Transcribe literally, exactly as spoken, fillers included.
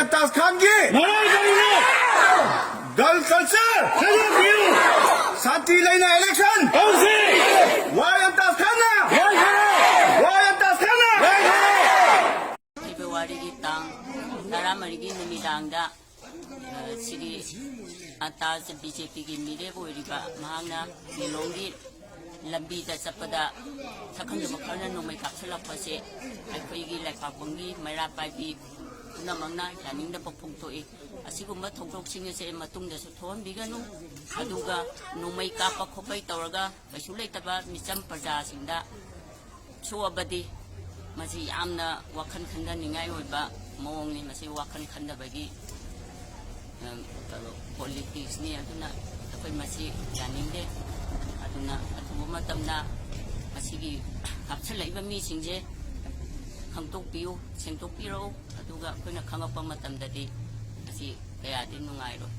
ꯑꯟꯇꯥꯖ ꯈꯥꯟꯒꯤ ꯅꯥꯔꯥ ꯀꯔꯤꯅꯣ? Gun culture ꯊꯥꯗꯣꯛꯄꯤꯌꯨ! ꯁꯥꯟꯇꯤ ꯂꯩꯅ ꯏꯂꯦꯛꯁꯟ ꯇꯧꯁꯤ! ꯋꯥꯏ ꯑꯟꯇꯥꯖ ꯈꯥꯟꯅ! ꯋꯥꯏ ꯈꯥꯟꯅ! ꯋꯥꯏ ꯑꯟꯇꯥꯖ ꯈꯥꯟꯅ! ꯋꯥꯏ ꯈꯥꯟꯅ! ꯐꯦꯕ꯭ꯔꯨꯋꯥꯔꯤꯒꯤ ꯇꯥꯡ ꯇꯔꯥꯃꯔꯤꯒꯤ ꯅꯨꯃꯤꯗꯥꯡꯗ, ꯑ, ꯁꯤꯒꯤ ꯑꯟꯇꯥꯖ ꯕꯤ ꯖꯦ ꯄꯤꯒꯤ ꯃꯤꯔꯦꯞ ꯑꯣꯏꯔꯤꯕ ꯃꯍꯥꯛꯅ ꯂꯤꯂꯣꯡꯒꯤ ꯂꯝꯕꯤꯗ ꯆꯠꯄꯗ ꯁꯛꯈꯪꯗꯕ ꯈꯔꯅ ꯅꯣꯡꯃꯩ ꯀꯥꯞꯁꯤꯜꯂꯛꯄꯁꯦ ꯑꯩꯈꯣꯏꯒꯤ ꯂꯩꯄꯥꯛꯄꯝꯒꯤ ꯃꯩꯔꯥ ꯄꯥꯏꯕꯤ ꯄꯨꯝꯅꯃꯛꯅ ꯌꯥꯅꯤꯡꯗꯕ ꯐꯣꯡꯗꯣꯛꯏ꯫ ꯑꯁꯤꯒꯨꯝꯕ ꯊꯧꯗꯣꯛꯁꯤꯡ ꯑꯁꯦ ꯃꯇꯨꯡꯗꯁꯨ ꯊꯣꯛꯍꯟꯕꯤꯒꯅꯨ꯫ ꯑꯗꯨꯒ ꯅꯣꯡꯃꯩ ꯀꯥꯞꯄ ꯈꯣꯠꯄꯩ ꯇꯧꯔꯒ ꯀꯩꯁꯨ ꯂꯩꯇꯕ ꯃꯤꯆꯝ ꯄ꯭ꯔꯖꯥꯁꯤꯡꯗ ꯁꯣꯛꯑꯕꯗꯤ ꯃꯁꯤ ꯌꯥꯝꯅ ꯋꯥꯈꯜ ꯈꯟꯊꯅꯤꯡꯉꯥꯏ ꯑꯣꯏꯕ ꯃꯑꯣꯡꯅꯤ꯫ ꯃꯁꯤ ꯋꯥꯈꯜ ꯈꯟꯊꯕꯒꯤ, ꯑꯝ, ꯀꯩꯅꯣ, ꯄꯣꯂꯤꯇꯤꯛꯁꯅꯤ꯫ ꯑꯗꯨꯅ ꯑꯩꯈꯣꯏ ꯃꯁꯤ ꯌꯥꯅꯤꯡꯗꯦ꯫ ꯑꯗꯨꯅ ꯑꯊꯨꯕ ꯃꯇꯝꯗ ꯃꯁꯤꯒꯤ ꯀꯥꯞꯁꯤꯜꯂꯛꯏꯕ ꯃꯤꯁꯤꯡꯁꯦ ꯈꯪꯗꯣꯛꯄꯤꯌꯨ, ꯁꯦꯡꯗꯣꯛꯄꯤꯔꯛꯎ꯫ ꯑꯗꯨꯒ ꯑꯩꯈꯣꯏꯅ ꯈꯪꯉꯛꯄ ꯃꯇꯝꯗꯗꯤ ꯃꯁꯤ ꯀꯌꯥꯗꯤ ꯅꯨꯡꯉꯥꯏꯔꯣꯏ꯫